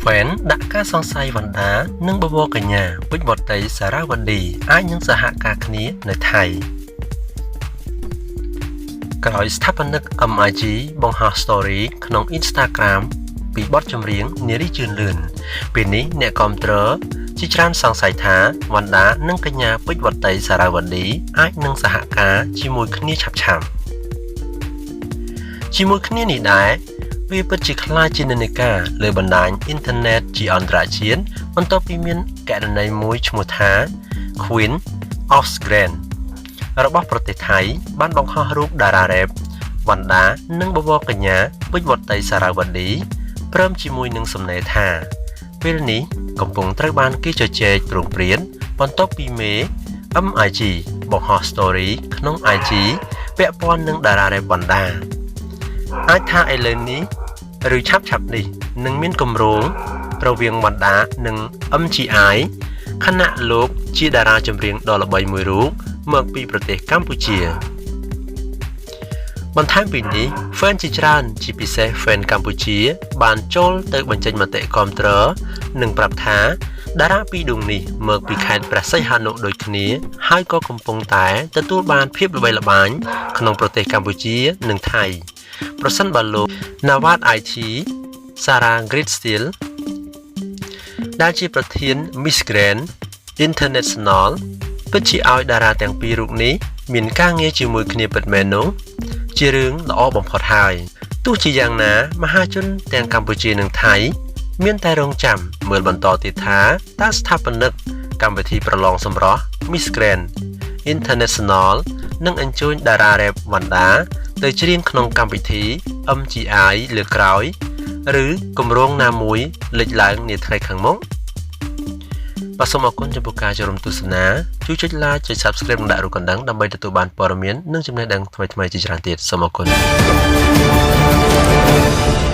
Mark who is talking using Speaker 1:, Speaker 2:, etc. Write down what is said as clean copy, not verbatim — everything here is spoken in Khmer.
Speaker 1: Fan ដាក់ការសង្ស័យវណ្ណដានិងបវរកញ្ញាពេជ្រវតីសារ៉ាវ៉ាឌីអាចនឹងសហការគ្នានៅថៃក្រោយស្ថាបនិក MIG បង្ហោះ Story ក្នុង Instagram ពីបទចម្រៀងនារីជឿនលឿនពេលនេះអ្នកគាំទ្រជាច្រើនសង្ស័យថាវណ្ណដានិងកញ្ញាពេជ្រវតីសារ៉ាវ៉ាឌីអាចនឹងសហការជាមួយគ្នាឆាប់ៗជាមួយគ្នានេះដែរវាពិតជាក្លាយជានិន្នាការលើបណ្ដាញអ៊ីនធឺណិតជាអន្តរជាតិបន្ទាប់ពីមានករណីមួយឈ្មោះថា Queen of Grand របស់ប្រទេសថៃបានបង្ហោះរូបតារារ៉េបវណ្ណដានិងបវរកញ្ញាពេជ្រវតីសារ៉ាវ៉ាឌីព្រមជាមួយនឹងសំណេរថាពេលនេះកំពុងត្រូវបានគេជជែកព្រោងព្រាតបន្ទាប់ពីមេ MIG បង្ហោះ Story ក្នុង IG ពាក់ព័ន្ធនឹងតារារ៉េបវណ្ណដាអាចថាឥឡូវនេះឬឆាប់ឆាប់នេះនឹងមានគម្រោងរវាងវណ្ណដានិង MGI ខណៈលោកជាតារាចម្រៀងដ៏ល្បីមួយរូបមកពីប្រទេសកម្ពុជាបន្ថែមពីនេះ fan ជាច្រើនជាពិសេស fan កម្ពុជា បានចូលទៅបញ្ចេញមតិគាំទ្រនិងប្រាប់ថាតារាពីរដួងនេះមកពីខេត្តព្រះសីហនុដូចគ្នា ហើយក៏កំពុងតែទទួលបានភាពល្បីល្បាញក្នុងប្រទេសកម្ពុជានិងថៃប្រសិនបើលោក Nawat IT Sarah Greatsteel ដែលជាប្រធាន Miss Grand International ពិតជាឲ្យតារាទាំងពីររូបនេះមានការងារជាមួយគ្នាពិតមែននោះជារឿងល្អបំផុតហើយទោះជាយ៉ាងណាមហាជនទាំងកម្ពុជានិងថៃមានតែរងចាំមើលបន្តទៀតថាតើស្ថាបនិកកម្មវិធីប្រឡងសម្រស់ Miss Grand International នឹងអញ្ជើញតារារ៉េបវណ្ណដាទៅច្រៀងក្នុងកម្មវិធី MGI លើកក្រោយឬគម្រោងណាមួយលេចឡើងនាថ្ងៃខាងមុខបាទសូមអរគុណចំពោះការចូលរួមទស្សនាជួយចុច Like ចុច Subscribe និងដាក់រូបកណ្ដឹងដើម្បីទទួលបានព័ត៌មាននិងចំណេះដឹងថ្មីៗជាច្រើនទៀតសូមអរគុណ។